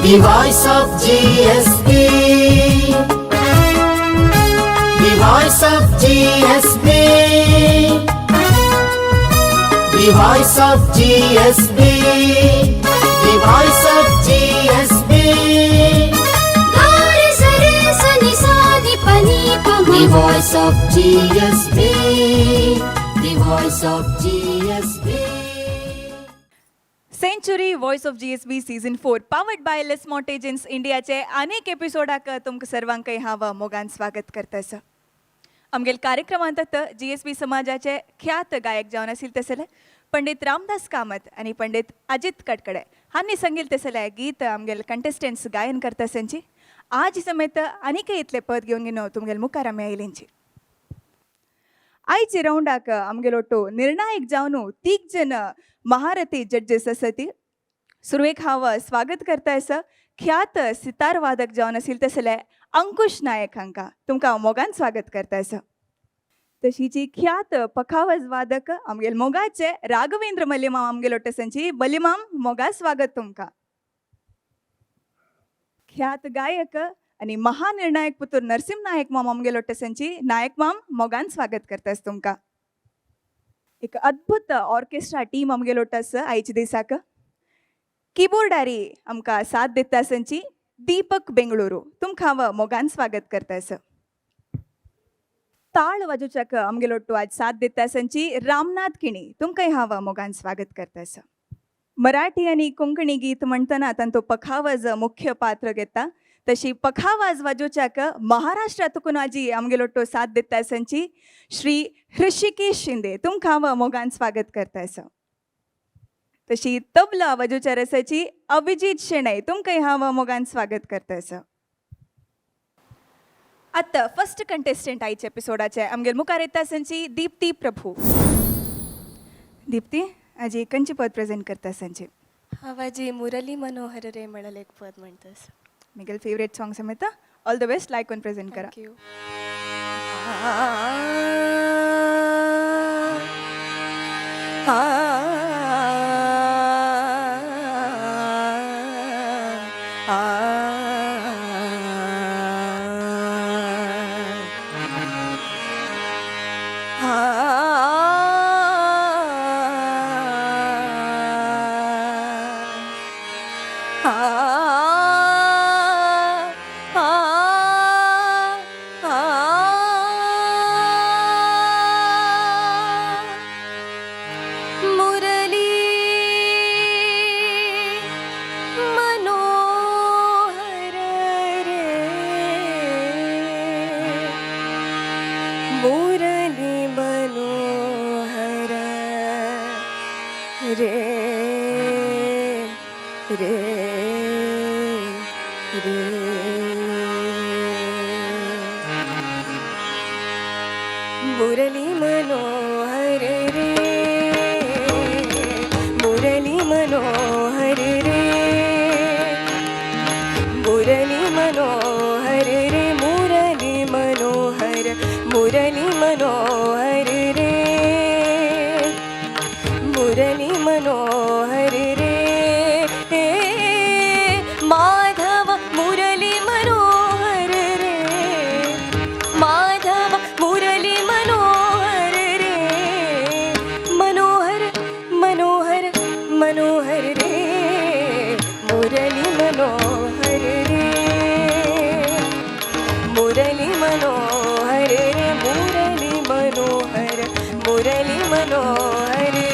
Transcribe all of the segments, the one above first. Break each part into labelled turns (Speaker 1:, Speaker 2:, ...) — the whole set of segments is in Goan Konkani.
Speaker 1: The voice of GSB. The voice of GSB. The voice of GSB. The voice of GSB.
Speaker 2: गा रे सा रे सा नि सा नि प नि प म.
Speaker 1: The voice of GSB. The voice of GSB.
Speaker 3: Century voice of GSB season 4 powered by लेस्मॉट agents इंडियाचे अनेक एपिसोडाक तुमकां सर्वांकय हांव मोगान स्वागत करता आसा. आमगेल कार्यक्रमांत जीएसबी समाजाचे ख्यात गायक जावन आशिल्ले तसले पंडित रामदास कामत आनी पंडित अजित कडकडे हांणी संगीत तसले गीत आमगेल कंटेस्टंट्स गायन करता आसची. आज समेत आनीकय इतले पद घेवन घेवन तुमगेल मुखार आमी आयलेंची. आयचे रावंडाक आमगेलो ಒಟ್ಟು निर्णायक जावन तीग जण महारथी जड्जेस आसा. सुरवेक हांव स्वागत करता आसा ख्यात सितार वादक जावन आशिल्ले तसले अंकुश नायक हांकां. तुमकां हांव मोगान स्वागत करता आसा. तशीची ख्यात पखावज वादक आमगेल मोगाचे राघवेंद्र मल्लीमाम आमगेल ओट्टसंची. मल्लीमाम, मोगा स्वागत तुमकां. ख्यात गायक आणि महानिर्णायक पुतूर नरसिंह नायक माम आमगेल ओट्टसंची. नायक माम, मोगान स्वागत करतास तुमकां. एक अद्भुत ऑर्केस्ट्रा टीम आमगेल ओट्टस आयचे दिसाक. कीबोर्डारी आमकां साथ दिता आसंची दीपक बेंगळुरू. तुमकां हांव मोगान स्वागत करता आसा. ताळ वाजोवच्याक आमगेल ಒಟ್ಟು आज साथ दिता आसंची रामनाथ किणी. तुमकांय हांव मोगान स्वागत करता आसा. मराठी आणि कोंकणी गीत म्हणटना तांचो पखावज मुख्य पात्र घेता. तशी पखावाज वाजोवच्याक महाराष्ट्रातून आजी आमगेल ಒಟ್ಟು साथ दिता आसंची श्री हृषिकेश शिंदे. तुमकां हांव मोगान स्वागत करता आसा. तशी तबला वाजोवच्या रसाची अभिजीत शेणै. तुमकांय हांव मोगान स्वागत करता आसा. आतां फर्स्ट कंटेस्टंट आयच्या एपिसोडाचे आमगेल मुखार येता आसंची दीप्ती प्रभू. दीप्ती, आजी खंयचे पद प्रेझेंट करता आसंची?
Speaker 4: हांव आजी मुरली मनोहर रे म्हणलें एक पद म्हणटा.
Speaker 3: मिगेल फेवरेट सॉंग समेत. All the best. Like present करा.
Speaker 4: Thank you. Murli Manohar रे, मुरली मनोहर रे रे रे, मुरली मनोहर रे, मुरली मनोहर रे, मुरली मनोहर रे, मुरली मनोहर, मुरली मनोहर रे, मुरली मनोहर रे, माधव मुरली मनोहर रे, माधव मुरली मनोहर रे, मनोहर मनोहर मनोहर रे, मुरली मनोहर रे, मुरली मनोहर रे, मुरली मनोहर, मुरली मनोहर रे.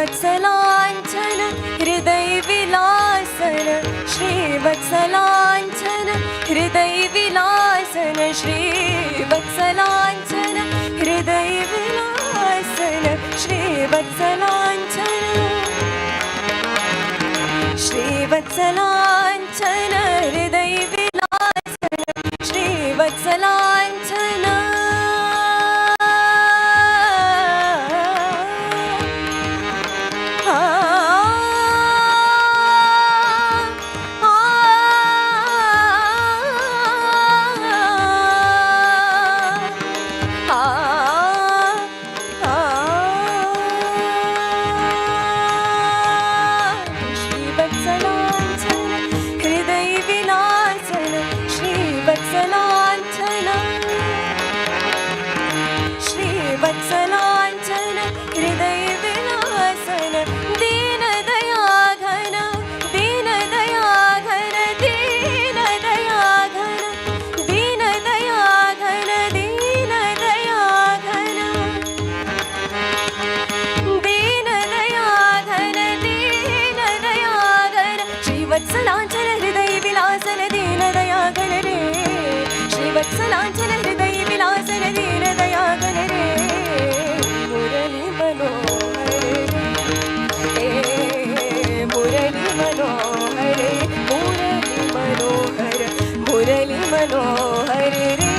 Speaker 4: श्रीवत्सलाञ्छन हृदय विलासन, श्रीवत्सलाञ्छन हृदय विलासन, श्रीवत्सलाञ्छन हृदय विलासन, श्रीवत्सलाञ्छन, श्रीवत्सलाञ्छन हृदय विलासन, श्रीवत्सलाञ्छन. आ, आ, लांछन हृदय विलासन दीन दयागन रे मुरली मनोहर रे मुरली मनोहर मुरली मनोहर मुरली मनोहर रे.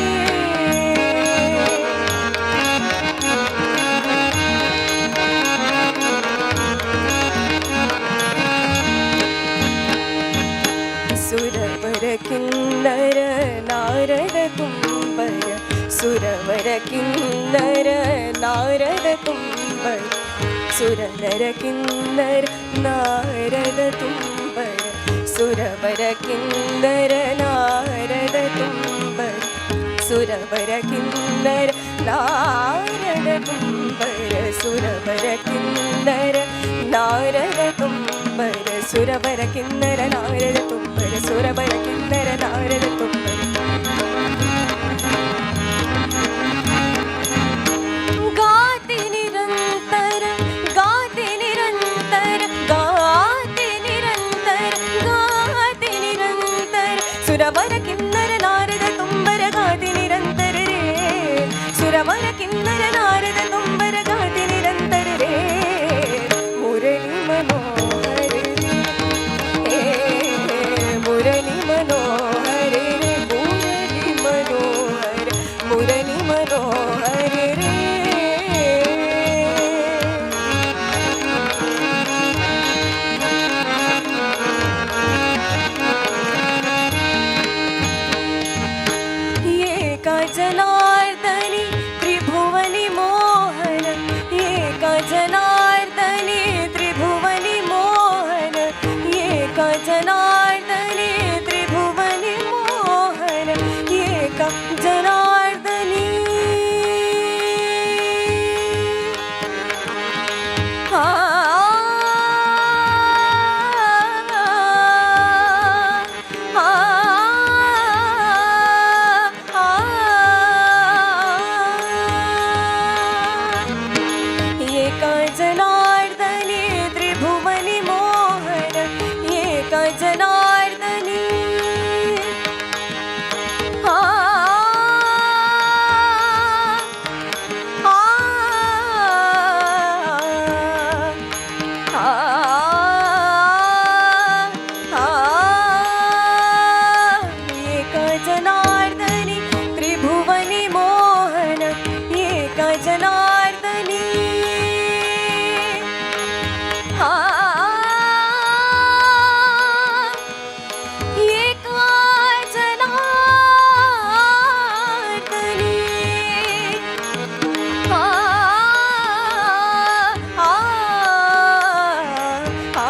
Speaker 4: सुरवर किन्नर नारद तुम्बर सुरवर किन्नर नारद तुम्बर सुरनर किन्नर नारद तुम्बर सुरवर किन्नर नारद तुम्बर सुरवर किन्नर नारद तुम्बर सुरवर किन्नर नारद तुम्बर सुरवर किन्नर नारद तुम्बर सुरवर किन्नर नारद तुम्बर. गाते निरंतर गाते निरंतर गाते निरंतर गाते निरंतर सुरवर किन्नर नारद तुम्बर गाते निरंतर रे सुरवर किन्नर नारद तुम्बर गाते निरंतर रे मुरली मनोहर रे मुरली मनोहर रे मुरली मनोहर मुरली मनोहर रे. एका जनार्दनी त्रिभुवनी मोहन एका जनार्दनी त्रिभुवनी मोहन एका जनार्दनी त्रिभुवनी मोहन एका जनार्दनी. आ आ एका जनार्दनी त्रिभुवनी मोहन एका जनार्दनी. आ आ आ एका जनार्दनी त्रिभुवनी मोहन एका जनार्दनी. आ एका जनार्दनी. आ आ आ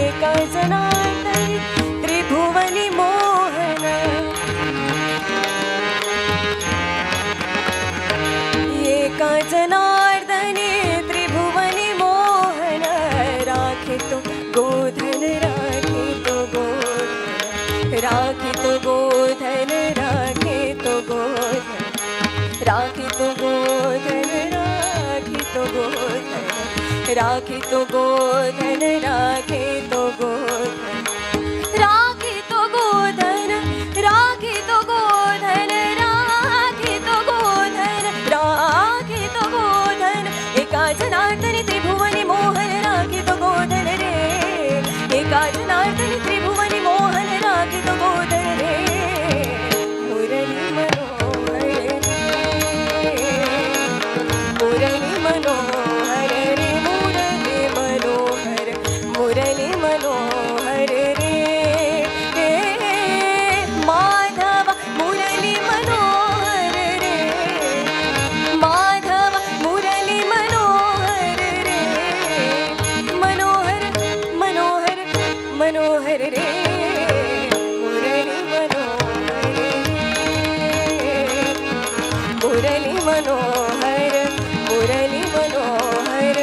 Speaker 4: एका जनार्दनी त्रिभुवनी मोहन एका जनार्दनी त्रिभुवनी मोहन राखे तो गोधन राखे तो गोधन राखे तो गोधन राखे तो गोधन राखे तो गोधन राखे तो गोधन राखे तो गोधन राखे तो गोधन राखे तो गोधन राखे तो गोधन राखे तो गोधन राखे तो गोधन एका जनार्दनी त्रिभुवनी मोहन राखे तो गोधन रे एका जनार्दनी त्रिभुवनी मोहन राखे तो गोधन रे मुरली मनोहर रे मुरली मनोहर रे मुरली मनोहर मुरली मनोहर रे रे माधव मुरली मनोहर रे माधव मुरली मनोहर रे मनोहर मनोहर मनोहर रे मुरली मनोहर रे मुरली मनोहर मुरली मनोहर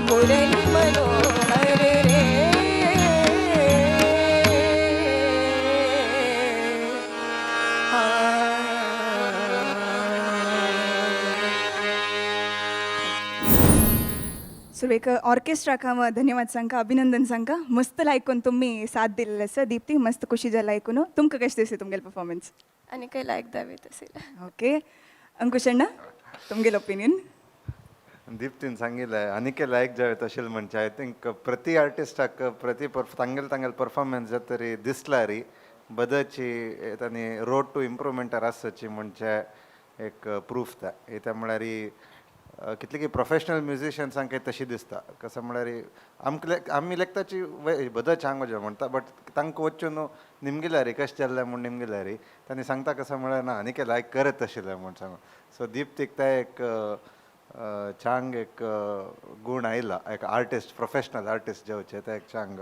Speaker 4: मुरली मनोहर रे.
Speaker 3: सुरवेक ऑर्केस्ट्राक हांव धन्यवाद सांगका, अभिनंदन सांगका. मस्त लायकून तुम्ही साथ दिलेलं आसा. दीप्ती, मस्त खुशी जाला ऐकून. तुमकां कशें दिसलें तुमगेलें परफॉर्मन्स?
Speaker 4: आनी काही लायक दावेत असेल.
Speaker 3: ओके, अंकुश अण्णा, तुमगेलें ओपिनियन?
Speaker 5: दीप्तीन सांगिल्लें आनीक लायक जाय तशें म्हणजे I think प्रति आर्टिस्टाक प्रति परफ तांगेले तांगेले परफॉर्मन्स जाता तरी दिसल्यारी बदची तांणी रोड टू इम्प्रुवमेंटार आसची म्हणजे एक प्रूफ त्या. कित्याक म्हळ्यार कितले की प्रोफेशनल म्युजिशियन्सांक तशी दिसता. कसं म्हळ्यार आमकां आमी लेखताची बदच हांग म्हणटा, बट तांकां वचून न्हू निमगिल्यारी कशें जाल्लें म्हूण निमगिल्यारी तांणी सांगता कसं म्हळ्यार ना आनीक लायक करत आशिल्लें म्हूण सांगून. सो दीप्तीक ते एक चांग एक गूण आयला, एक आर्टिस्ट, प्रोफेशनल आर्टिस्ट जेवचे ते एक चांग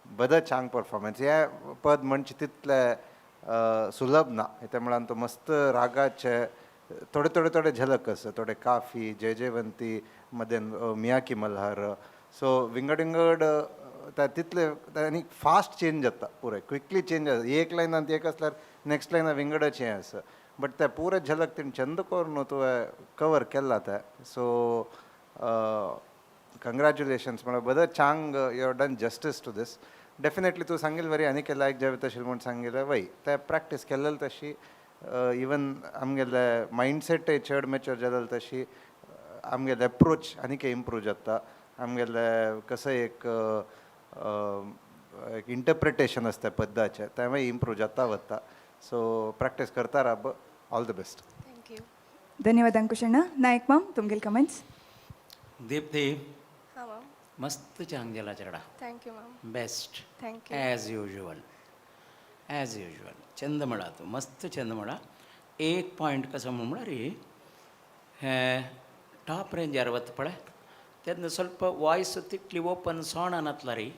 Speaker 5: बद चांग परफॉर्मन्स. हें पद म्हणजे तितलें सुलभ ना. त्या म्हळ्यार तो मस्त रागाचे थोडे थोडे थोडे झलक आसा, थोडे काफी, जय जयवंती मदेन मियाकी मल्हार, सो विंगड विंगड त्या तितले आनी फास्ट चेंज जाता, पुराय क्विकली चेंज जाता. एक लायनान एक आसल्यार नेक्स्ट लायना विंगडच हें आसा, बट ते पुराय झलक तेणें चंद करून तुवें कवर केला तें. सो कंग्रॅच्युलेशन्स म्हळ्यार बरें चांग you have done justice to this. Definitely तूं सांगिल्लें वरी आनीक लायक जाय तशें म्हूण सांगिल्लें वय तें प्रॅक्टीस केल्लें तशी इवन आमगेले मायंडसेटय चड मॅच्योर जालें तशी आमगेले एप्रोच आनीक इम्प्रूव जाता. आमगेले कसं एक एक इंटरप्रिटेशन आसता पद्दाचें तेंवूय इम्प्रूव जाता वता. सो प्रॅक्टीस करता राब. All the best.
Speaker 4: Thank you.
Speaker 3: धन्यवाद अंकुश अण्णा. नायक माम, तुमगेले कमेंट्स?
Speaker 6: दीप्ती.
Speaker 4: हां मॅम.
Speaker 6: मस्त चांग जाला Cheda.
Speaker 4: Thank you ma'am.
Speaker 6: Best.
Speaker 4: Thank you.
Speaker 6: As usual, as usual. Chand म्हणा तूं, मस्त चंद म्हणा. एक पॉयंट कसो म्हण म्हळ्यार हें टॉप रेंजार वता पळय तेन्ना ಸ್ವಲ್ಪ वॉयस तितली ओपन सोणां नातला रे,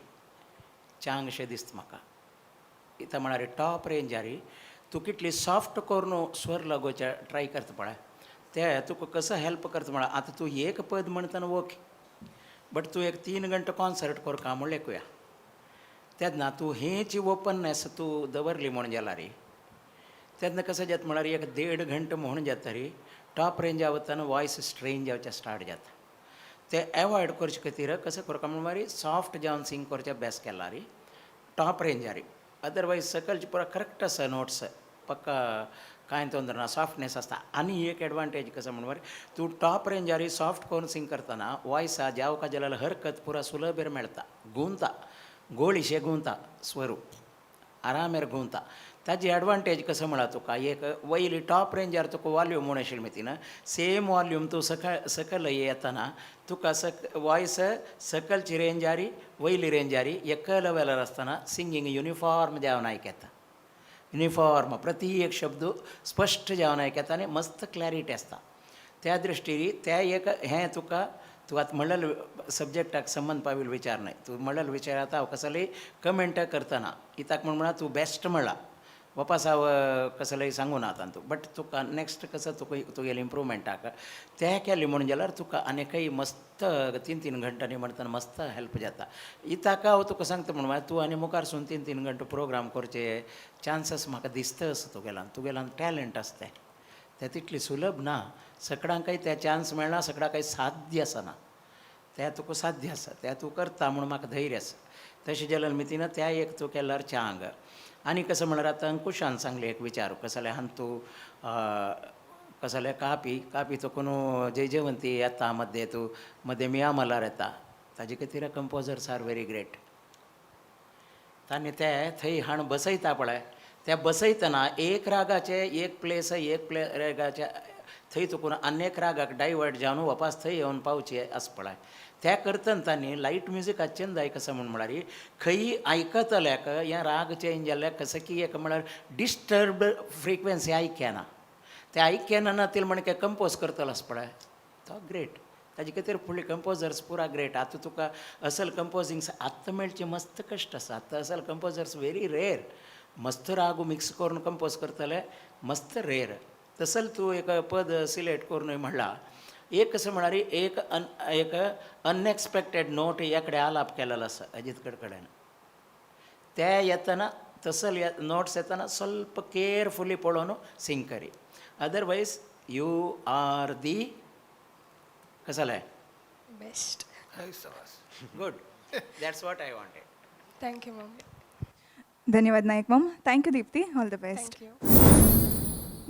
Speaker 6: चांगशें दिसता म्हाका. इतां म्हळ्यार टॉप रेंजार तूं कितली सॉफ्ट करून स्वर लागोवचे ट्राय करता पळय ते तुका कसो हेल्प करता म्हळ्यार आतां तूं एक पद म्हणतना ओके, बट तूं एक 3 घंटे कॉन्सर्ट करका म्हळ्ळें एकूया तेन्ना तूं हेची ओपननेस तूं दवरली म्हूण जाल्यार तेन्ना कसं जाता म्हळ्यार एक देड घंटो म्हूण जाता रे, टॉप रेंजा वतना वॉयस स्ट्रेन जावचें स्टार्ट जाता. ते एवॉयड करचे खातीर कसं करता म्हळ्यार सॉफ्ट जावन सिंग करचें अभ्यास केला रे टॉप रेंजार. अदरवायज सकलचे पुरा करेक्ट आसा नोट्स, पक्का कांय तोंदर ना, सॉफ्टनेस आसता. आनी एक एडवांटेज कसं म्हण तूं टॉप रेंजार सॉफ्ट करून सिंग करतना वॉयसा जावका जाल्यार हरकत पुरा सुलभेर मेळटा, गुंता गोळीशे गुंता, स्वरूप आरामेर घुंवता. ताजी एडवांटेज कसं म्हळा तुका एक वयली टॉप रेंजार तुका वॉल्यूम म्हूण आशिल्ली मितीन सेम वॉल्यूम तूं सकळ सकयल येतना तुका सक वॉयस सकलची रेंजारी वयली रेंजारी एका लेवलार आसतना सिंगींग युनिफॉर्म जावन आयकता. युनिफॉर्म प्रति एक शब्द स्पश्ट जावन आयकता आनी मस्त क्लॅरिटी आसता. त्या दृश्टीन त्या एक हें तुका तूं आतां म्हणलें सब्जॅक्टाक संबंद पाविल्लो विचार न्हय तूं म्हणलें विचार. आतां हांव कसलेय कमेंट करतना कित्याक म्हूण म्हणा तूं बेस्ट म्हणला वापस हांव कसलेय सांगूना आतां तूं, बट तुका नेक्स्ट कसो तुका तुगेलें इम्प्रुवमेंटाक तें केलें म्हणून जाल्यार तुका आनीकय मस्त 3 3 घंट्यांनी म्हणतना मस्त हेल्प जाता. इताक हांव तुका सांगता म्हण तूं आनी मुखार सून 3 3 घंटे प्रोग्राम करचे चान्सीस म्हाका दिसता असो. तुगेल्यान तुगेल्यान टॅलंट आसता तें, तें तितलें सुलभ ना. सगळ्यांकय तें चान्स मेळना, सगळ्यांकय साध्य आसना. तें तुका साध्य आसा, तें तूं करता म्हूण म्हाका धैर्य आसा. तशें जाल्यार मितीन त्या एक तूं केल्यार चांग. आनी कसं म्हळ्यार आतां अंकुशान सांगलें एक विचार कसलें जाल्यार तूं कसं जाल्यार कापी कापी तो कोण जय जयवंती येता मध्ये तूं मध्ये मिया मल्हार येता. ताजे खातीर कंपोजर्स are very great. तांणी ते थंय हाण बसयता पळय, ते बसयतना एक रागाचे एक प्लेस एक प्ले रागाचे थंय चुकून आनी एक रागाक डायवर्ट जावन वापस थंय येवन पावचे आसा पळय, त्या करतना तांणी लायट म्युजीक चंद कसं म्हूण म्हळ्यार खंयी आयकतल्याक हें राग चेंज जाल्यार कसं की एक म्हळ्यार डिस्टर्ब फ्रिक्वन्सी आयकना. ते आयकना ना ते म्हण कंपोज करतलो आसा पळय तो ग्रेट. ताजे खातीर फुडले कंपोजर्स पुरा ग्रेट. आतां तुका असल कंपोजिंग्स आत्तां मेळचें मस्त कश्ट आसा. आतां असल कंपोजर्स व्हेरी रेर. मस्त रागू मिक्स करून कंपोज करतले मस्त रेर. तसल तूं एक पद सिलेक्ट करून म्हणला एक कसं म्हळ्यार एक अन एक अनएक्सपेक्टेड नोट एकडे आलाप केलेलो आसा अजीत कडकडेन. ते येतना तसल नोट्स येतना ಸ್ವಲ್ಪ केअरफुली पळोवन सिंग करी. अदरवायज you are the कसं
Speaker 4: best.
Speaker 6: Good, that's what I wanted.
Speaker 4: Thank you ma'am.
Speaker 3: धन्यवाद Naik ma'am. Thank you Deepti, all the best.
Speaker 4: Thank you.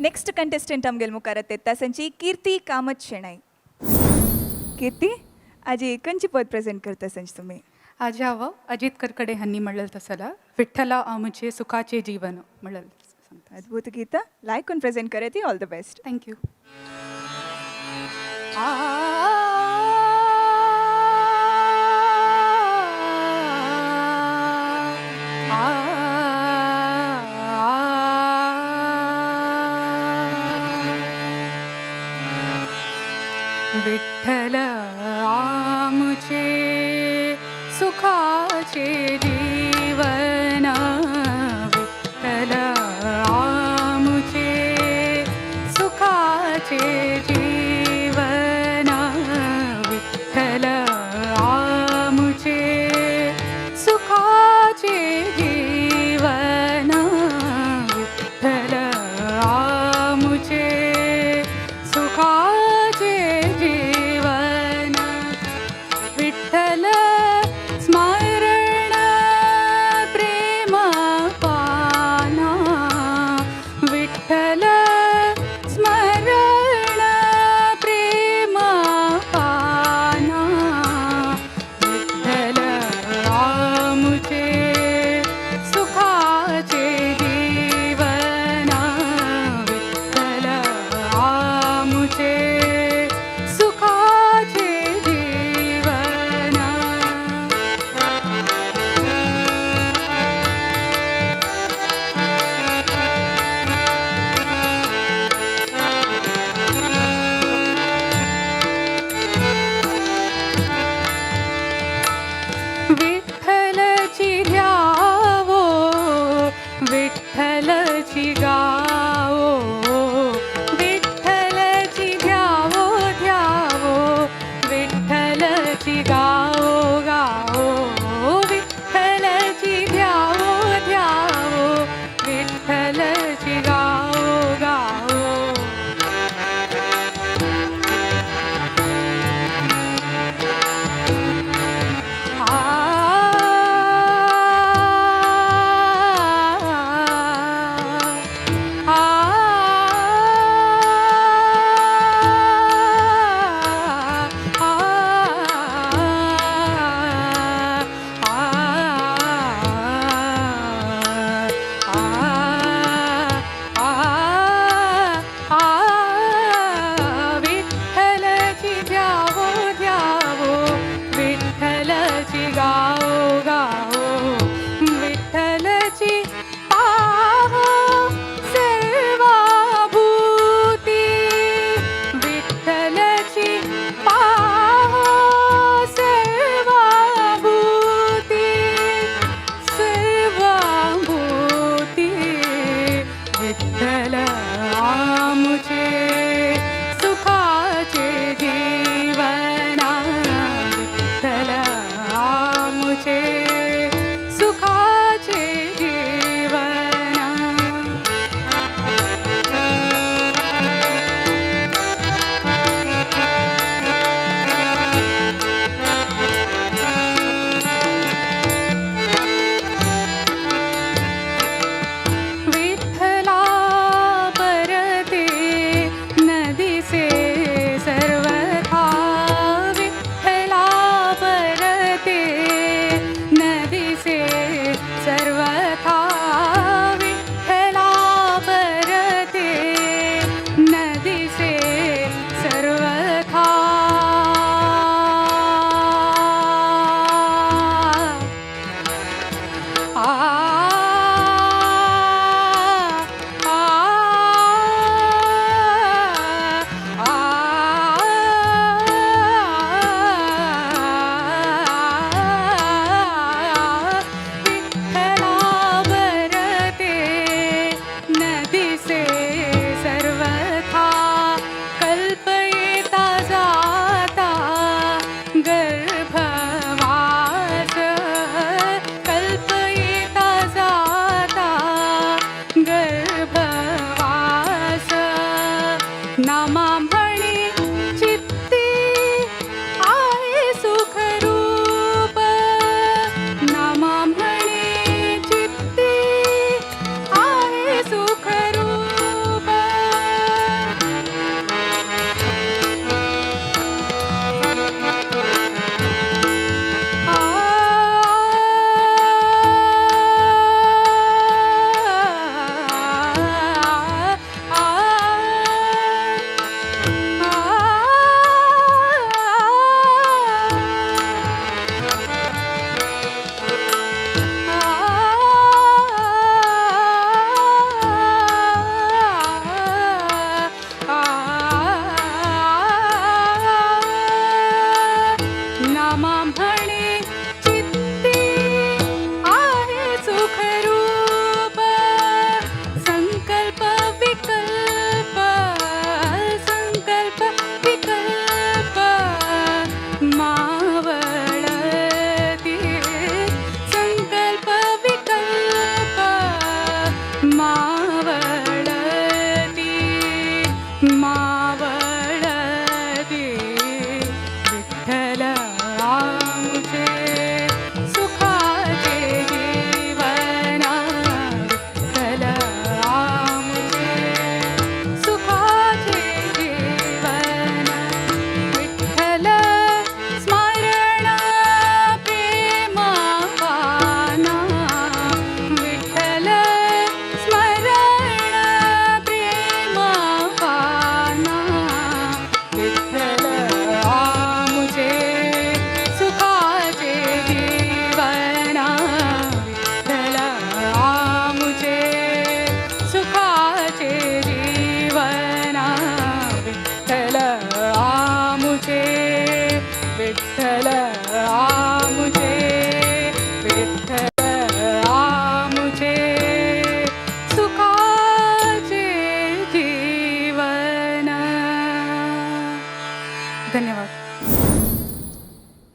Speaker 3: Next contestant आमगेल मुखार येता संची कीर्ती कामत शेणाई. कीर्ती, आजी कंची पद प्रेझेंट करता संच तुम्ही?
Speaker 7: आज हांव अजित करकडे हांणी म्हणलें तसला विठ्ठला आमचे सुखाचे जीवन म्हणलें सांगता.
Speaker 3: अद्भुत गीता लायकून प्रेझेंट करती. All the best.
Speaker 7: Thank you. Vitthal आमचे सुखाचे जीवन, विठ्ठल आमचे सुखाचे जीवन, विठ्ठल आमचे सुखाचे जीवन, विठ्ठल आमचे सुखाचे जीवन, विठ्ठल स्मरण प्रेम पाना, विठ्ठल स्मरण प्रेम पाना, विठ्ठल आमचे सुखाचे जीवन, विठ्ठल आमचे सुखाचे जीवन. विठ्ठलची ध्यावो, विठ्ठलची गावो, विठ्ठलची ध्यावो ध्यावो, विठ्ठलची गाओ गाओ, विठ्ठलची ध्यावो ध्यावो, विठ्ठलची गाओ गाओ. विठ्ठलची ध्यावो ध्यावो, विठ्ठलची गाओ गाओ, विठ्ठलची पाहो सर्वाभूती, विठ्ठलची पाहो सर्वाभूती, सर्वाभूती, विठ्ठल आमचे सुखाचे जीवन, विठ्ठल आमचे सुखाचे जीवन. विठ्ठला परते नदीसे सर्वथा, विठ्ठला परते नदीसे सर्वथा, विठ्ठला परते नदीसे सर्वथा. आ आ आ विठ्ठला वरते नदीसे सर्वथा, कल्पयेता जाता गर्भवास, कल्पयेता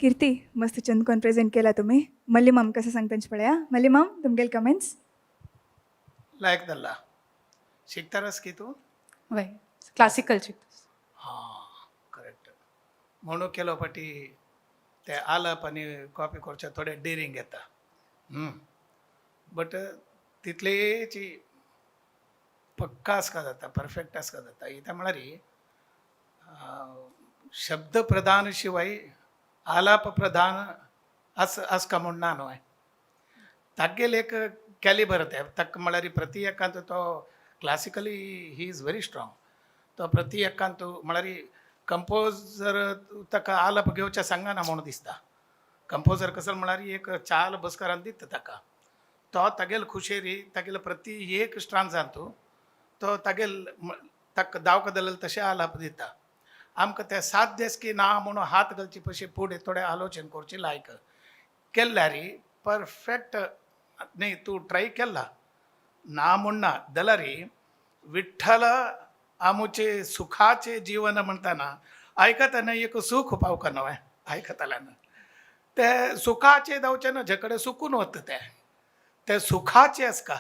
Speaker 3: कीर्ती, मस्त चंदकोन प्रेझेंट केला तुम्ही. मल्लीमाम कसं सांगतांचे पळया. मल्लीमाम, तुमगेले कमेंट्स.
Speaker 8: लायक धरला. शिकतारस की तूं?
Speaker 7: वय, क्लासिकल शिकता.
Speaker 8: हां, करेक्ट. म्हणून केलो फाटी ते आलप आनी कॉपी करचे थोडे डेरिंग येता. बट तितलेची पक्का आसका जाता, परफेक्ट आसका जाता. कित्याक म्हळ्यार शब्द प्रधान शिवाय आलाप प्रधान आस आसका म्हूण ना न्हय. तागेले एक कॅलिबर ते ताका म्हळ्यार प्रति एकांत तो classically he is very strong. तो प्रति एकांत म्हळ्यार कंपोजर ताका आलाप घेवच्या सांगना म्हूण दिसता. कंपोजर कसो म्हळ्यार एक चाल बसकारान दिता ताका, तो तागेले खुशेरी तागेले प्रति एक स्ट्रांजांतू तो तागेल ताका दावका दिलें तशें आलाप दिता. आमकां तें साध्य की ना म्हणून हात घालचे पयशे फुडें थोडें आलोचन करची लायक केल्यार परफेक्ट न्ही. तूं ट्राय केला ना म्हूण ना, जाल्यार विठ्ठल आमचे सुखाचे जीवन म्हणटाना आयकतना एक सूख पावका न्हय आयकतल्यान. ते सुखाचे जावचें ना, जे कडेन सुकून वता तें ते सुखाचे आसका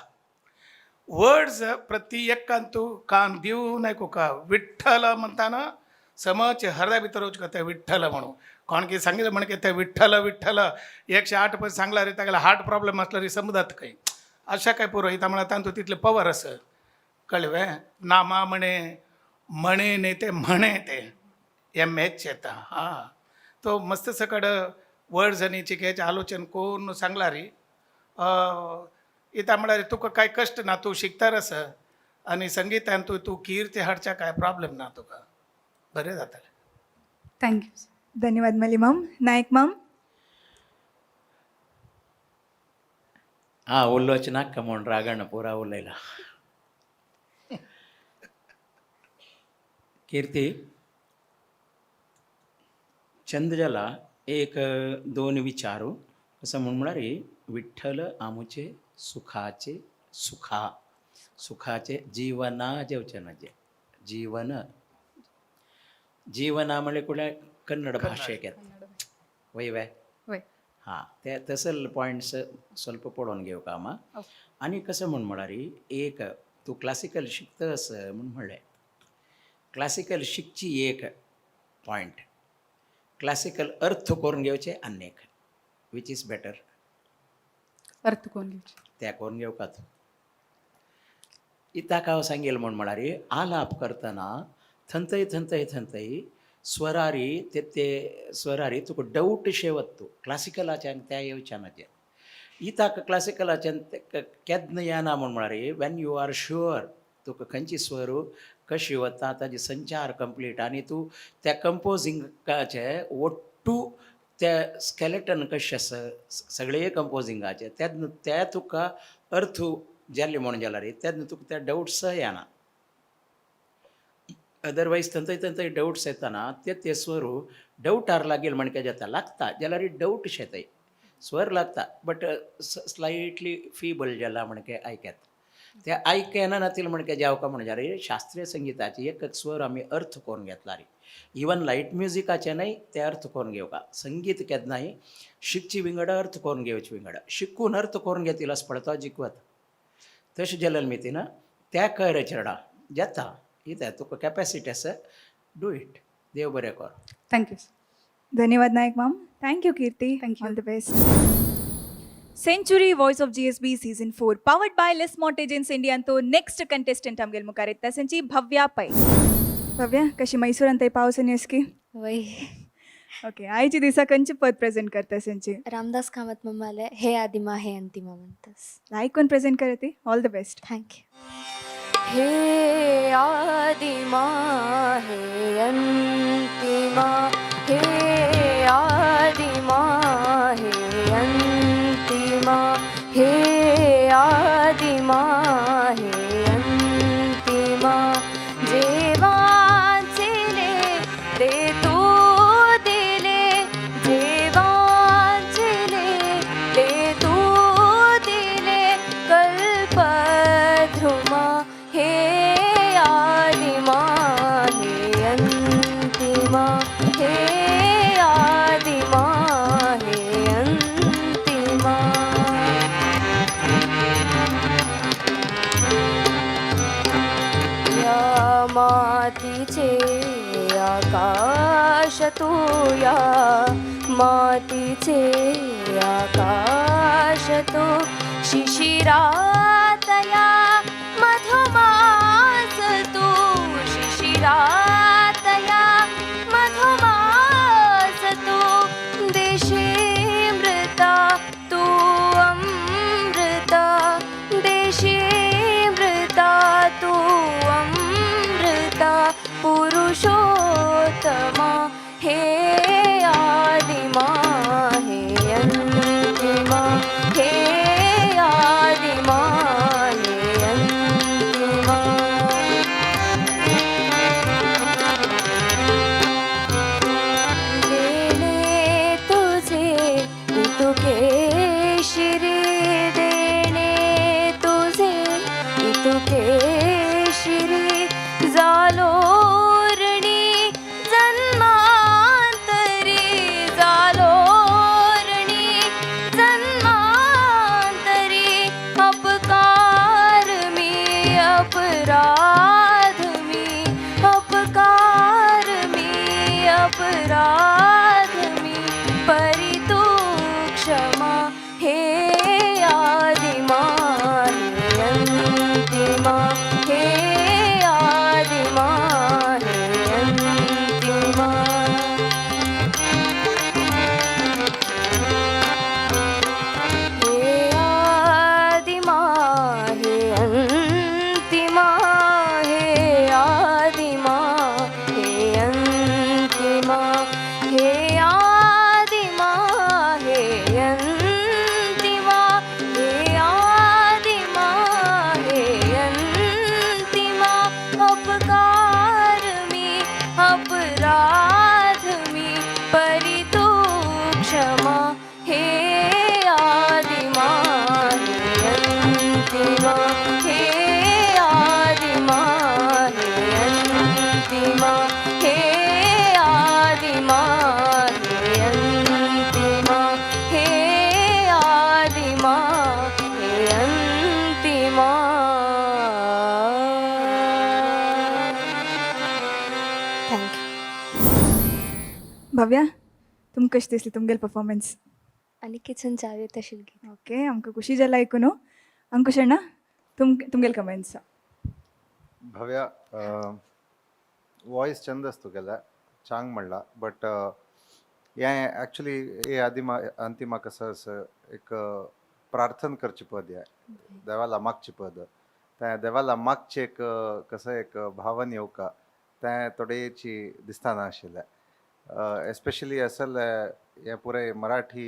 Speaker 8: वर्ड्स प्रति एकान तूं कान दिवन आयकुका. विठ्ठल म्हणटाना समज हरदा भितर वचका ते विठ्ठल म्हणून कोण कितें सांगितलं म्हण ते विठ्ठल विठ्ठल 108 पयस सांगला रे, तागेले हार्ट प्रॉब्लेम आसलो रे समजात खंय अशें काय पुरो इता म्हळ्यार तांतू तितले पवर आसा कळ्ळें. नामा म्हणे म्हणे न्ही ते म्हणे ते एम एच येता. हां, तो मस्त सकड वर्ड्स आनी चिकेचे आलोचन करून सांगला रे. इता म्हळ्यार तुका कांय कश्ट ना, तूं शिकतार आसा आनी संगितान तूं तूं कीर्ती हाडच्या कांय प्रॉब्लेम ना तुका, बरें जातलें.
Speaker 7: Thank you.
Speaker 3: धन्यवाद मल्लीमाम. नायक माम.
Speaker 6: हा उलोवचें नाका म्हूण रागान पुरा उलयला. कीर्ती, चंद जाला. एक दोन विचारू असं म्हूण म्हळ्यार विठ्ठल आमचे सुखाचे सुखा सुखाचे जीवना जेवचें ना जे जीवन जीवना म्हणल्यार कुठल्या कन्नड भाशेक येता वय वय.
Speaker 7: वय.
Speaker 6: हां, ते तसल पॉयंट्स ಸ್ವಲ್ಪ पळोवन घेवं कामा. आनी कसं म्हूण म्हळ्यार एक तूं क्लासिकल शिकतस म्हूण म्हणलें. क्लासिकल शिकची एक पॉयंट, क्लासिकल अर्थ करून घेवचे आनी एक, which is better?
Speaker 7: अर्थ कोण घेवचे.
Speaker 6: त्या करून घेवका तूं. इताक हांव सांगेल म्हूण म्हळ्यार आलाप करतना थंतय थंतय थंतय स्वरारी ते ते स्वरारी तुका डाऊट शेवत तूं क्लासिकलाच्यान त्या येवच्या ना ते इताक क्लासिकलाच्यान केन्ना येना म्हूण म्हळ्यार when you are sure तुका खंयची स्वर कशी वता ताजी संचार कंप्लीट आनी तूं त्या कंपोजिंगाचे ಒಟ್ಟು त्या स्केलेटन कशें आसा सगळे कंपोजिंगाचे तेन्ना त्या तुका अर्थ जाल्ले म्हणून जाल्यार तेन्ना तुका त्या डावट्स येना. अदरवायज थंय थंय डावट्स येताना ते ते स्वर डावटार लागेल म्हणके जाता लागता जाल्यार डावट शेतय स्वर लागता बट स्लायटली फीबल जाला म्हणके आयकत ते आयकना नातील म्हणके जावका म्हणून जाल्यार शास्त्रीय संगिताचे एक एक स्वर आमी अर्थ करून घेतला रे. इवन लायट म्युजिकाचे न्हय ते अर्थ करून घेवका. संगीत केन्नाय शिकची विंगड, अर्थ करून घेवची विंगड. शिकून अर्थ करून घेतील असो पळता जिखवत तशें जाल्यार मी ना त्या कर चेडा जाता कित्याक तुका कॅपेसिटी आसा, do it. देव बरें कर.
Speaker 7: Thank you.
Speaker 3: धन्यवाद Naik ma'am. Thank you Kirti.
Speaker 7: Thank you.
Speaker 3: All the best. Century voice of GSB season 4 powered by Les Mortgages इंडियांतो next contestant आमगेल मुखार येता संची भव्या पै. भव्या, कशी मैसूरांत पावस आनी असकी?
Speaker 4: वय.
Speaker 3: ओके, आयच्या दिसा खंयचे पद प्रेझेंट करता संची?
Speaker 4: रामदास कामत मम्माले हे आदिमा हे अंतिमा म्हणतस.
Speaker 3: लायक कोण प्रेझेंट करते. All the best.
Speaker 4: Thank you. हे आदिमा हे अंतिमा, हे आदिमा हे अंतिमा, हे आदिमा हे अंतिमा, जेवाचिले ते तू दिले, जेवाचिले ते तू दिले कल्पद्रुमा, हे आदिमा हे अंतिमा, हे आदिमा. मातीचे आकाश तू या मातीचे आकाश तू शिशिरातया मधुमास तू शिशिरातया मधुमास तू देशे मृता तू अमृता देशे मृता तू अमृता पुरुषोत्तमा हे आदिमा हे अंतिमा हे आदिमा हे अंतिमा. देणे तुझे इतुके श्री देणे तुझे इतुके श्री जालोरणी जन्मांतरी जालोरणी जन्मांतरी अपकार मी अपराध मी अपकार मी अपराध मी परी तू क्षमा हे आदिमा हे अंतिमा हे आदिमा हे अंतिमा. हे आदिमा हे अंतिमा हे आदिमा हे अंतिमा हे आदिमा हे अंतिमा हे आदिमा हे अंतिमा अपकार मी अपराध मी परी तू क्षमा हे आदिमा हे अंतिमा हे आदिमा हे अंतिमा हे आदिमा हे अंतिमा हे आदिमा हे अंतिमा. Thank you.
Speaker 3: Bhavya, तुमकां कशें दिसली तुमगेली परफॉर्मन्स?
Speaker 4: आनी किचन जावे तशें गीत.
Speaker 3: ओके, आमकां खुशी जाला आयकून. अंकुश अण्णा, तुमगेले कमेंट्स.
Speaker 5: भव्या, वॉयस चंद आस तुगेलें, चांग म्हणला, बट हें एक्चुली हे आदिमा अंतिमा कसं असं एक प्रार्थन करची पद हें, देवाला मागची पद. तें देवाला मागचें एक कसं एक भावन येवका तें थोडेची दिसतना आशिल्लें. एस्पेशली आसले हें पुराय मराठी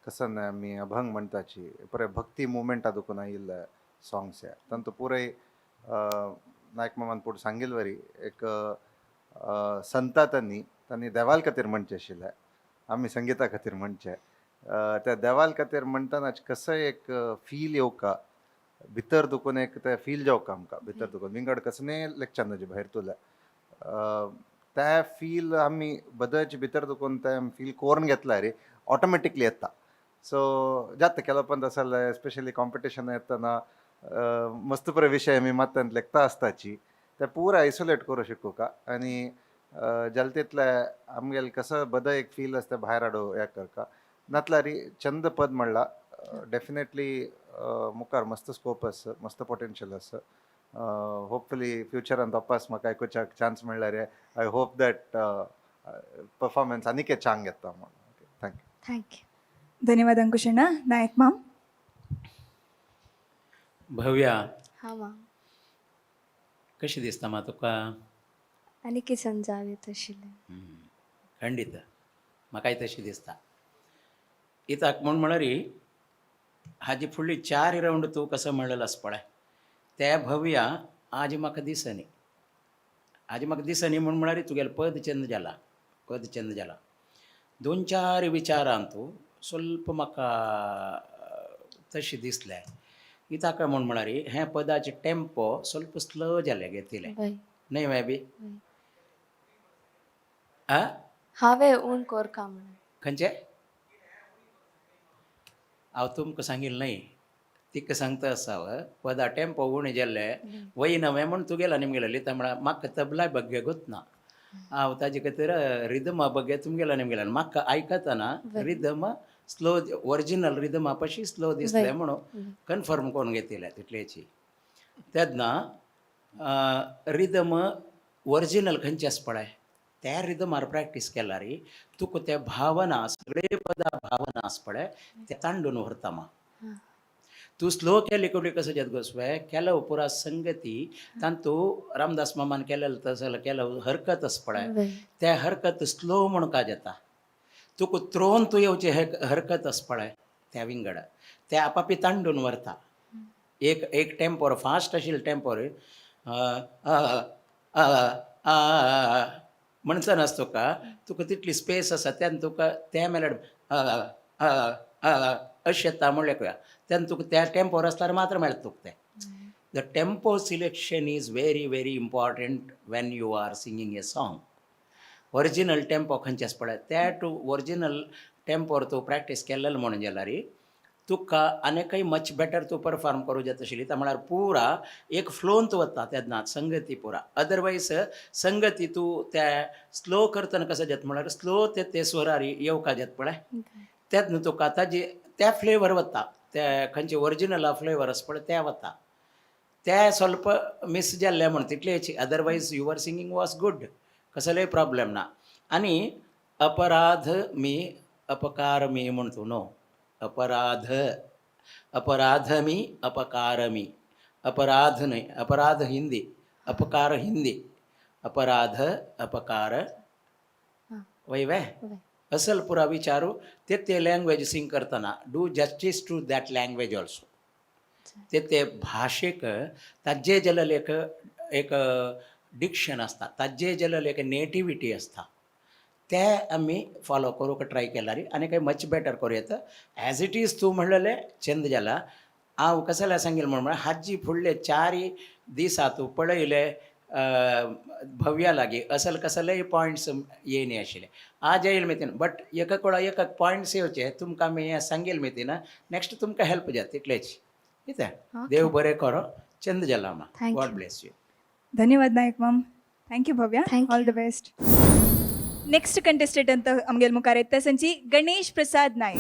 Speaker 5: कसं न्हय आमी अभंग म्हणटाची पुराय भक्ती मुवमेंटा दुखून आयिल्ले सॉंग्स हे तांतू पुराय नायक मामान पूण सांगिल्ले वरी एक संता तांणी तांणी देवाल खातीर म्हणचें आशिल्लें, आमी संगिता खातीर म्हणचें. त्या देवाल खातीर म्हणटना कसंय एक फील येवका भितर दुखून, एक तें फील जावका आमकां भितर दुखून विंगड कसलें लेगच्यान न्हय भायर तुले तें फील आमी बदच भितर दुखून तें फील कोरून घेतला रे ऑटोमॅटिकली येता. सो जाता केलो पण तसं जाल्यार एस्पेशली कॉम्पिटिशन येतना मस्त बरे विशय आमी मात्यान लेखता आसताची ते पुरा आयसोलेट करूं शिकूका आनी जालें तितलें आमगेलें कसो बदो एक फील आसता भायर हाडू हें करका. नातल्यार चंद पद म्हणला, डेफिनेटली मुखार मस्त स्कोप आसा, मस्त पोटेन्शियल आसा. होपफुली फ्युचरान तपास म्हाका आयकुच्याक चान्स मेळ्ळ्यार I hope that performance आनीक चांग येता म्हणून. Thank you.
Speaker 4: Thank you.
Speaker 3: धन्यवाद अंकुश अण्णा. नायक माम.
Speaker 6: भव्या,
Speaker 4: हां माम.
Speaker 6: कशें दिसता मा तुका?
Speaker 4: आनी किचन जावे तशिल्लें.
Speaker 6: खंडीत म्हाकाय तशें दिसता. कित्याक म्हूण म्हळ्यार हाजे फुडली चार रावंड तूं कसो म्हणलेलो आसा पळय ते भव्या आज म्हाका दिसनी, आज म्हाका दिसनी. म्हूण म्हळ्यार तुगेलें पद चंद जाला, पद चंद जाला. दोन चार विचारान तूं स्वल्प म्हाका तशें दिसलें. कित्याक म्हूण म्हळ्यार हें पदाचें टेम्पो स्वल्प स्लो जालें घेतिल्लें.
Speaker 4: वय.
Speaker 6: न्हय मे बी.
Speaker 4: वय.
Speaker 6: आ.
Speaker 4: हांवें ऊण कोरका म्हणून.
Speaker 6: खंयचें हांव तुमकां सांगिल्लें न्हय. तिका सांगता आसा पदा टेम्पो उणें जाल्ले वयना म्हूण तुगेला निमगेला लिता म्हळ्यार म्हाका तबला बग्गे गोतना हांव ताजे खातीर रिदमा बग्गे तुमगेला निमगेला म्हाका आयकतना रिदम स्लो ओरिजिनल रिदमा पशी स्लो दिसले म्हणून कन्फर्म करून घेतिल्ले तितल्याची. तेन्ना रिदम ओरिजिनल खंयचे आसा पळय त्या रिदमार प्रॅक्टीस केल्यार तुका त्या भावना सगळे पदा भावना आसा पळय ते तांडून व्हरता मा. तूं स्लो केले कुडली कसो जाता गोसवे केलो पुरा संगती तांतू रामदास मामान केलेलो तसो केलो हरकत आसा पळय त्या हरकत स्लो म्हूण का जाता तुका त्रोन तूं येवचे हरकत आसा पळय त्या विंगड त्या आपापी तांडून व्हरता. एक एक टेम्पोर फास्ट आशिल्ले टेम्पोर म्हणचो नास तुका तुका तितली स्पेस आसा तेन्ना तुका त्या मेलड अशें येता म्हणल्यार तेन्ना तुका त्या टेम्पोर आसल्यार मात्र मेळटा तुका तें. The tempo selection is very very important when you are singing a song. Original tempo खंयचे आसा पळय त्या टू ओरिजिनल टेम्पोर तूं प्रॅक्टीस केल्लेलो म्हणून जाल्यार तुका आनीकय मच बेटर तूं परफॉर्म करूं जाता आशिल्ली. त्या म्हळ्यार पुरा एक फ्लोन तूं वता तेन्ना संगती पुरा. अदरवायज संगती तूं त्या स्लो करतना कसो जाता म्हळ्यार स्लो ते ते स्वरार येवका जाता पळय तेन्ना तुका ताजी त्या फ्लेवर वता त्या खंयचे ओरिजिनल फ्लेवर आसा पळय त्या वता त्या स्वल्प मिस जाल्ले म्हण तितलेच. Otherwise your singing was good, कसलोय प्रॉब्लेम ना. आनी अपराध मी अपकार मी म्हणतो नो अपराध अपराध मी अपकार मी अपराध न्हय अपराध हिंदी अपकार हिंदी अपराध अपकार वय वे असल पुरा विचारू ते ते लँग्वेज सिंग करतना do justice to that language also. ते ते भाशेक ताजे जाल्यार एक एक डिक्शन आसता ताजे जाल्यार एक नेटिविटी आसता ते आमी फॉलो करूंक ट्राय केल्यार आनी काय मच बेटर करूं येता. एज it is तूं म्हणलेलें चंद जाला हांव कसल्या सांगील म्हण म्हळ्यार हाजी फुडले 4 दिसा तूं पळयले भव्या लागीं असल कसलेय पॉयंट्स येयनी आशिल्ले आज येयल मेतीन बट एक कोळा एक पॉयंट्स येवचे तुमकां आमी हें सांगील मेतीन नेक्स्ट तुमकां हेल्प जाता तितलेच. कितें देव बरें करो. चंद जाला मा. God bless you.
Speaker 3: धन्यवाद Naik ma'am. Thank you Bhavya. All the best. Next contestant ಅಂತ आमगेल मुखार येता संची गणेश प्रसाद नायक.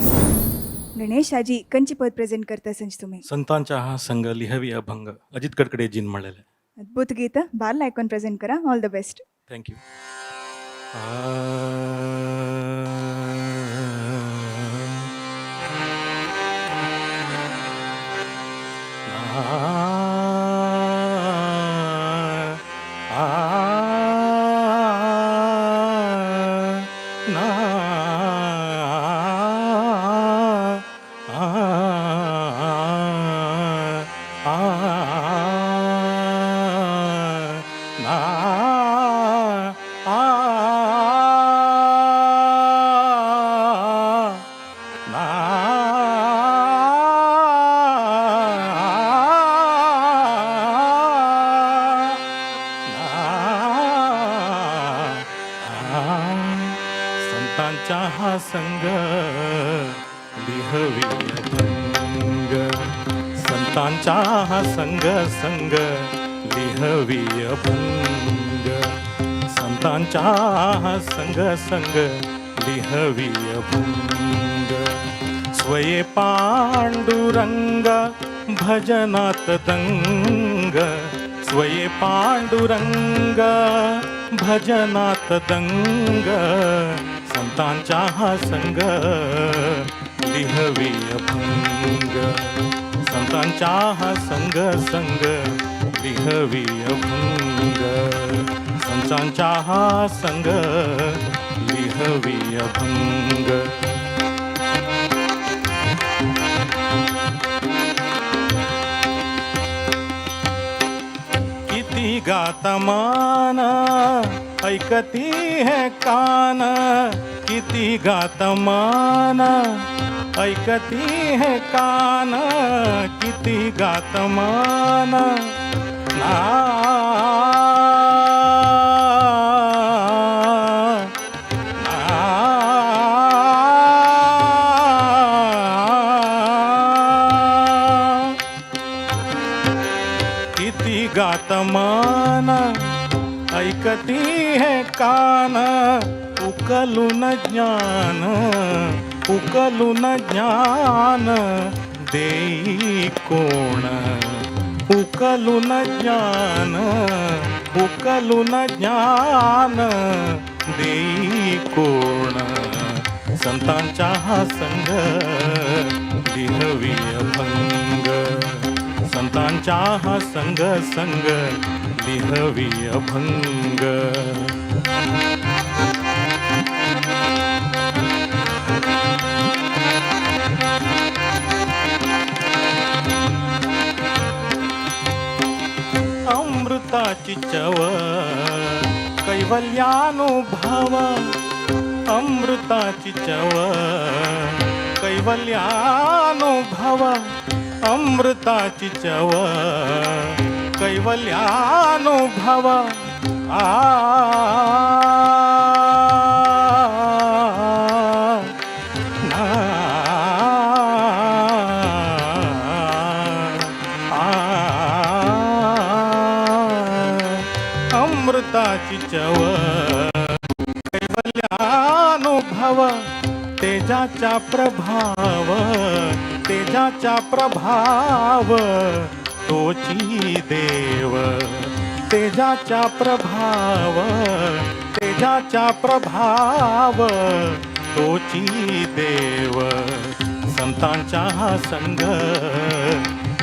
Speaker 3: गणेश आजी कंची पद प्रेझेंट करता संच तुम्ही?
Speaker 9: संतांच्या हा संघ लिहावी अभंग अजित कडकडे जीन म्हणलेलं.
Speaker 3: अद्भुत गीत बारला ऐकून प्रेझेंट करा. All the best.
Speaker 9: Thank you. संतांचा हा संग लिहवी अभंग संतांचा हा संग संग लिहवी अभंग संतांचा हा संग संग लिहवी अभंग स्वये पांडुरंग भजनात दंग स्वये पांडुरंग भजनात दंग संतांचा हा संग लिहवी अभंग संतांचा हा संग संग लिहवी अभंग संतांचा हा संग लिहवी अभंग. किती गाता मान ऐकती हे कान किती गाता मान ऐकती हे कान किती गाता मान ना गात मन, ऐकती हे कान, उकलून ज्ञान, उकलून ज्ञान देई कोण, उकलून ज्ञान, उकलून ज्ञान देई कोण, संतांचा हा संग लिहवी अभंग, संतांचा हा संग संग लिहवी अभंग. अमृताची चव कैवल्यानुभव, अमृताची चव कैवल्यानुभव, अमृताची चव कैवल्यानुभव, आ ना, आ, अमृताची चव कैवल्यानुभव, तेजाचा प्रभाव, तेजाचा प्रभाव तोची देव, तेजाचा प्रभाव, तेजाचा प्रभाव तोची देव, संतांचा हा संग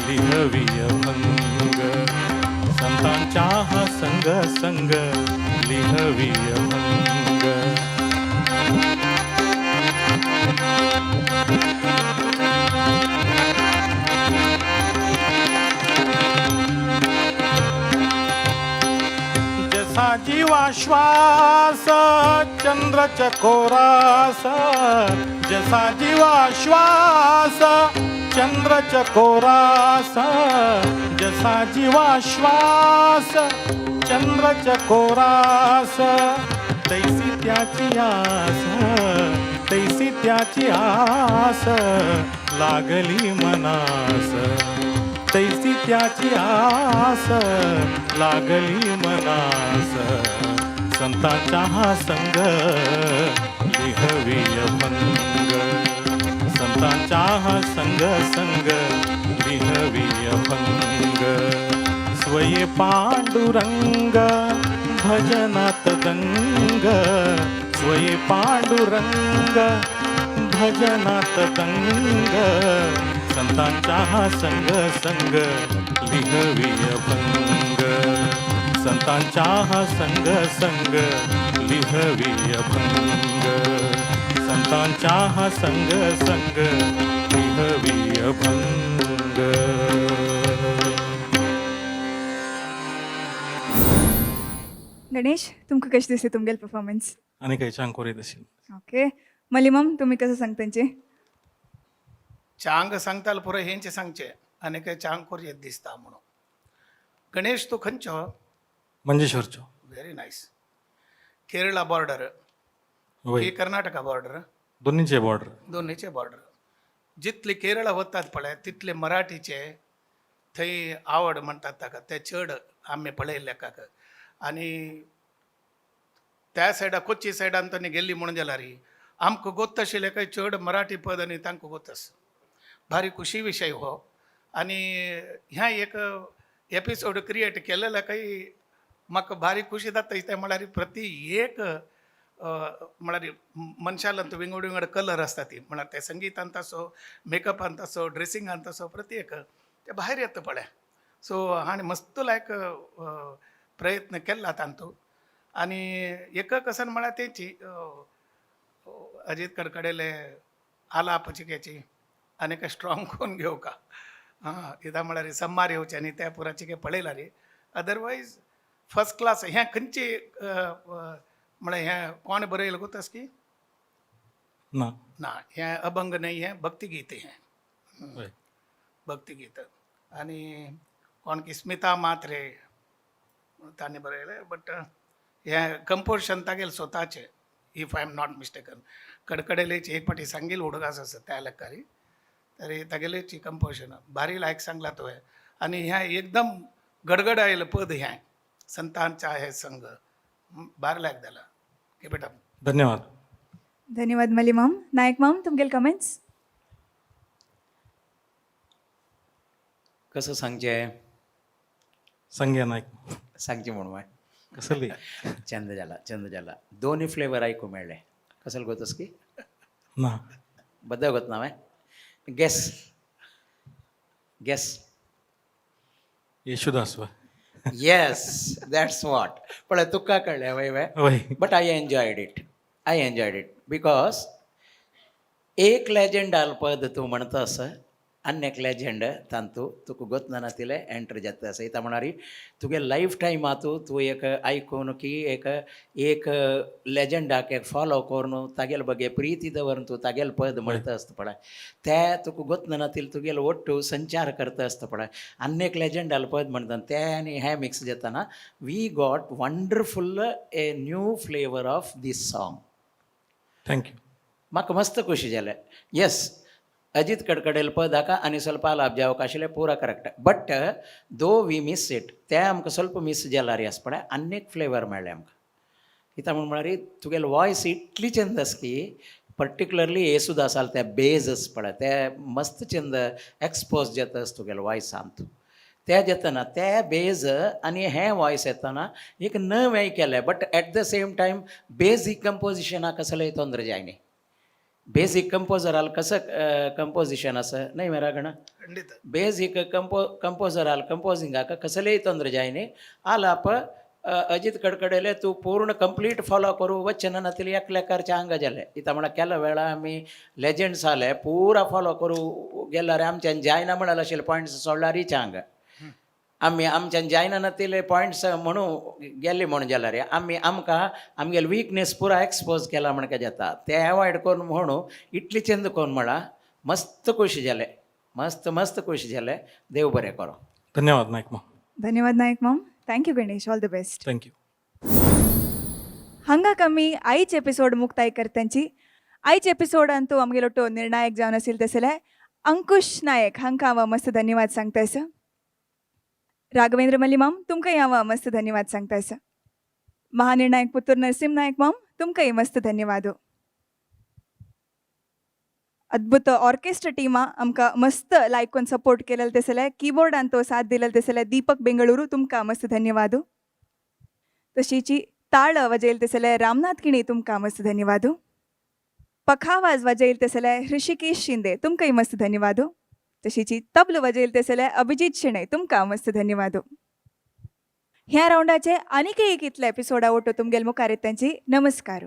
Speaker 9: लिहवी अभंग, संतांचा हा संग संग लिहवी अभंग. जसा जीवा श्वास चंद्र चकोरास, जसा जीवा श्वास चंद्र चकोरास, जसा जीवा श्वास चंद्र चकोरास, तैसी त्याची आस, तैसी त्याची आस लागली मनास, तैसी त्याची आस लागली मनास, संतांचा हा संग लिहवी अभंग, संतांचा हा संग संग लिहवी अभंग. स्वये पांडुरंग भजनात दंग, स्वये पांडुरंग भजनात दंग, संतांचा हा संग संग लिहवी अभंग, संतांचा हा संग संग लिहवी अभंग, संतांचा हा संग संग लिहवी अभंग.
Speaker 3: गणेश, तुमकां कशें दिसलें तुमगेलें परफॉर्मन्स?
Speaker 9: आनी खंयच्यान कोरीत आशिल्लें.
Speaker 3: ओके, मलिमम, तुमी कसं सांगतांचे?
Speaker 8: चांग सांगताल पुरो हेंचे सांगचे आनी काय चांग कोर येत दिसता म्हणून. गणेश, तूं खंयचो?
Speaker 9: मंजेश्वरचो.
Speaker 8: Very nice. Kerala border
Speaker 9: वय.
Speaker 8: ही कर्नाटका बॉर्डर?
Speaker 9: दोन्हीचे बॉर्डर.
Speaker 8: दोन्हीचे बॉर्डर. जितले केरळा वतात पळय तितले मराठीचे थंय आवड म्हणटात ताका ते चड आमी पळयल्ले काका. आनी त्या सायडा कोची सायडान तांणी गेल्ली म्हणून जाल्यार आमकां गोत्त आशिल्लें काय चड मराठी पद आनी तांकां गोत आसा. भारी खुशी विशय हो. आनी ह्या एक एपिसोड क्रिएट केलेला काही म्हाका भारी खुशी जाता तें म्हळ्यार प्रति एक म्हळ्यार मनशाला विंगड विंगड कलर आसता ती, म्हळ्यार ते संगितांत आसो, मेकअपांत आसो, ड्रेसिंगांत आसो, प्रति एक ते भायर येता पळय. सो हाणें मस्त लायक प्रयत्न केल्ला तांतू. आनी एक कसन म्हळ्यार तेंची अजीत कडकडेले आलाप चिकेची आनी काय स्ट्रॉंग कोण घेवका हां इदां म्हळ्यार सम्मार येवचे आनी त्या पुराचे काय पळयला रे. Otherwise first class. हें खंयची म्हळ्यार हें कोण बरयलें गोतास की?
Speaker 9: ना.
Speaker 8: ना, हें अभंग न्हय, हें भक्तिगीत हें.
Speaker 9: वय.
Speaker 8: भक्तिगीत आनी कोण की स्मिता मात्रे तांणी बरयलें, बट हें कंपोजिशन तागेलें स्वताचें, if I am not mistaken. कडकडेलेची एक फाटी सांगील उडगास आसा त्या लेखारी तरी तागेलेची कंपोजिशन भारी लायक सांगला तुवें. आनी हें एकदम गडगड आयलें पद हें संतांचा हे संघ. बार लायक जाला. Keep it up.
Speaker 9: धन्यवाद.
Speaker 3: धन्यवाद मली माम. नायक माम, तुमगेले कमेंट्स?
Speaker 6: कसं सांगचें?
Speaker 9: सांगया नायक.
Speaker 6: सांगचें म्हूण माय
Speaker 9: कसली?
Speaker 6: चंद जाला, चंद जाला. दोन्ही फ्लेवर आयकूं मेळ्ळे. कसल गोतस की?
Speaker 9: ना.
Speaker 6: बद्दल गोत ना हांवें. Guess guess.
Speaker 9: Yesudas वा?
Speaker 6: येस, that's what. पळय तुका कळ्ळें वय वय.
Speaker 9: वय.
Speaker 6: But I enjoyed it, I enjoyed it because एक लेजंडाल पद तूं म्हणता आसा आनी एक लेजंड तांतू तुका गोतना नातिलें एंटर जाता आसा. इता म्हणारी तुगे लायफ टायम आतू तूं एक आयकून की एक एक लेजंडाक एक फॉलो करून तागेले बगे प्रिती दवरून तूं तागेले पद म्हणता आसता पळय, ते तुका गोतना नातिलें तुगेलो ಒಟ್ಟು संचार करता आसता पळय. आनी एक लेजंडाल पद म्हणटा ते आनी हें मिक्स जाताना we got wonderful a new flavour of this song.
Speaker 9: Thank you.
Speaker 6: म्हाका मस्त खुशी जालें. येस, अजीत कडकडेल पद हाका आनी ಸ್ವಲ್ಪ आलाप जावक आशिल्लें पुरा correct, but though we miss it, तें आमकां ಸ್ವಲ್ಪ मिस जाल्यार आसा पळय आनी एक फ्लेवर मेळ्ळें आमकां. कित्याक म्हूण म्हळ्यार तुगेलो वॉयस इतली चंद आसा की पर्टिक्युलरली येसुदास आसा ते बेज आसा पळय ते मस्त चंद एक्सपोज जाता आसा तुगेलो वॉयसान. तूं ते जातना ते बेज आनी हें वॉयस येतना एक नवें केलें, but at the same time basic कंपोजिशनाक कसलें तोंद्र जायनी. बेजीक कंपोजराल कसं कंपोजिशन आसा न्हय मरे गणा?
Speaker 8: खंडीत.
Speaker 6: बेजीक कंपोजराल कंपोजिंगाक कसलेय तोंद्र जायनी. आलाप अजित कडकडेले तूं पूर्ण कंप्लीट फॉलो करूं वचना नातिले एकल्याकारच्या आंगा जालें. इतां म्हळ्यार केल्या वेळा आमी लेजंड्स आले पुरा फॉलो करूं गेल्यार आमच्यान जायना म्हळ्यार अशें पॉयंट्स सोडल्यारीच आंग आमी आमच्यान जायना नातिले पॉयंट्स म्हणू गेले म्हूण जाल्यार आमी आमकां आमगेले विकनेस पुरा एक्सपोज केला म्हण काय जाता. ते एवॉयड करून म्हणू इतली चंद कोण म्हळां मस्त खुशी जालें, मस्त मस्त खुशी जालें. देव बरें करूं.
Speaker 9: धन्यवाद नायक माम.
Speaker 3: धन्यवाद नायक माम. Thank you Ganesh, all the best.
Speaker 9: Thank you.
Speaker 3: हांगा कमी आयच एपिसोड मुक्ताय करतांची. आयच एपिसोडांतू आमगेलोटो निर्णायक जावन असेल तसले अंकुश नायक हांकां हांव मस्त धन्यवाद सांगता आसा. राघवेंद्र मल्ली माम, तुमकांय हांव मस्त धन्यवाद सांगता आसा. महानिर्णायक पुत्तूर नरसिंह नायक माम, तुमकांय मस्त धन्यवाद. अद्भुत ऑर्केस्ट्रा टीमा आमकां मस्त लायकून सपोर्ट केलेले तसले कीबोर्डान तो साथ दिलेले तसले दीपक बेंगळुरू, तुमकां मस्त धन्यवाद. तशीची ताळ वाजयल तसले रामनाथ किणी, तुमकां मस्त धन्यवाद. पखावाज वाजयल तसले हृषिकेश शिंदे, तुमकांय मस्त धन्यवाद. तशीची तबल वाजयल तसले अभिजित शेणै, तुमकां मस्त धन्यवाद. ह्या रावंडाचे आनीक एक इतले एपिसोडा ओटो तुमगेल मुखार येत तांची. नमस्कार.